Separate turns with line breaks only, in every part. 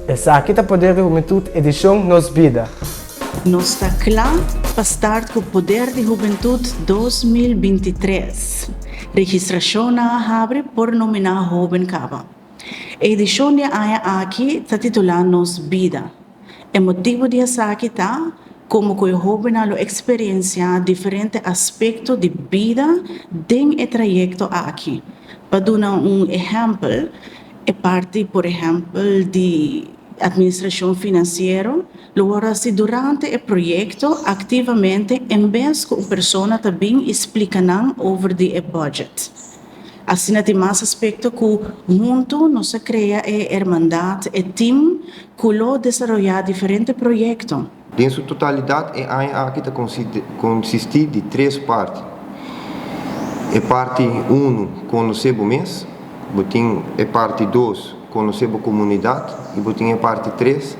Esaki ta Poder di Hubentud edicion Nos Bida.
Nos ta kla pa start ku Poder di Hubentud 2023. Registrashonnan a habri por nominá hóben kaba. E edishon di e aña aki ta titulá Nos Bida. E motibu di esaki ta komo ku e hóbennan lo eksperensiá diferente aspekto di bida den e trayekto aki. Pa duna un ehèmpel, e parti por ehèmpel di administrashon finansiero lo wòrdu hasi durante e proyekto aktivamente en bes ku un persona ta bin i splika nan over di e budget. Asina tin mas aspekto ku huntu nos a krea e hermandat, e tim ku lo desaroyá diferente proyekto.
Den su totalidat e aña aki ta konsistí di tres parti. E parti unu, konosé bo mes, bo tin e parti dos, konosé bo komunidat i bo tin e parti tres,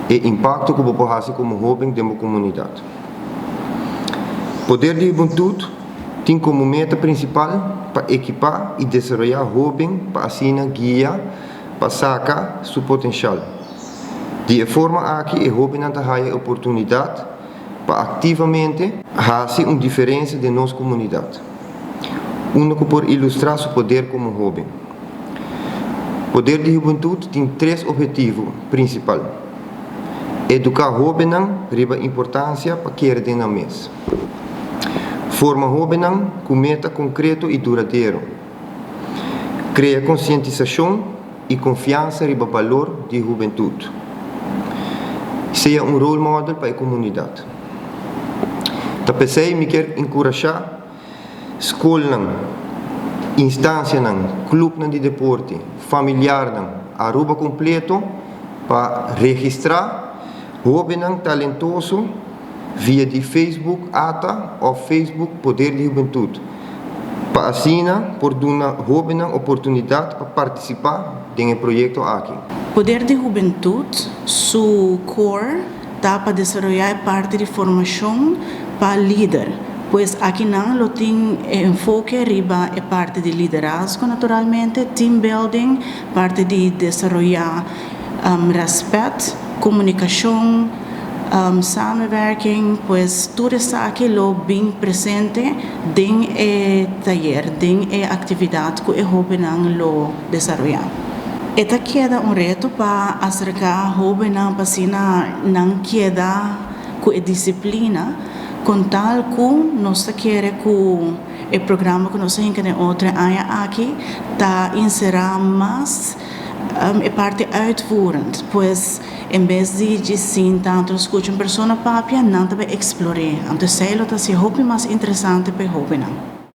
e impakto ku bo por hasi komo hóben den bo komunidat. Poder di Hubentud tin komo meta prinsipal pa ekipá i desaroyá hóben pa asina guia pa saka su potenshal. Di e forma aki e hóbennan ta haya e oportunidat pa aktivamente hasi un diferensia den nos komunidat, unda ku por ilustrá su poder komo hóben. Poder di Hubentud tin tres ophetivo prinsipal, Eduká hóbennan riba importansia pa kere den nan mes. Forma hóbennan ku meta konkreto i duradero. Krea konsientisashon i konfiansa riba balor di hubentut. Sea un role model pa e komunidat. Ta p'esei mi kier enkurashá skolnan, instansianan, klupnan di deporte, familiarnan, Aruba kompleto pa registrá hóbennan talentoso via di Facebook ata òf Facebook Poder di Hubentut pa asina por duna hóbennan oportunidat pa partisipá den e proyekto aki.
Poder di Hubentut su core ta pa desaroyá e parti di formashon pa lider. Pues akinan lo tin e enfoke riba e parti di liderazgo naturalmente, team building, parti di desaroyá rèspèt, komunikashon, samenwerking, pues tur esaki lo bin presente den e tayer, den e aktividat ku e hóbennan lo desaroyá. E ta keda un reto pa aserká hóbennan pa asina nan keda ku e disiplina, kon tal ku nos ta kere ku e programa ku nos a hinka den otro e aña aki ta inserá mas e parti uitvoerend. Pues en bes di djis sinta anto skucha un persona papia, nan ta bai eksplor'é. Anto esei lo ta hasi hopi mas interesante pa e hóbennan.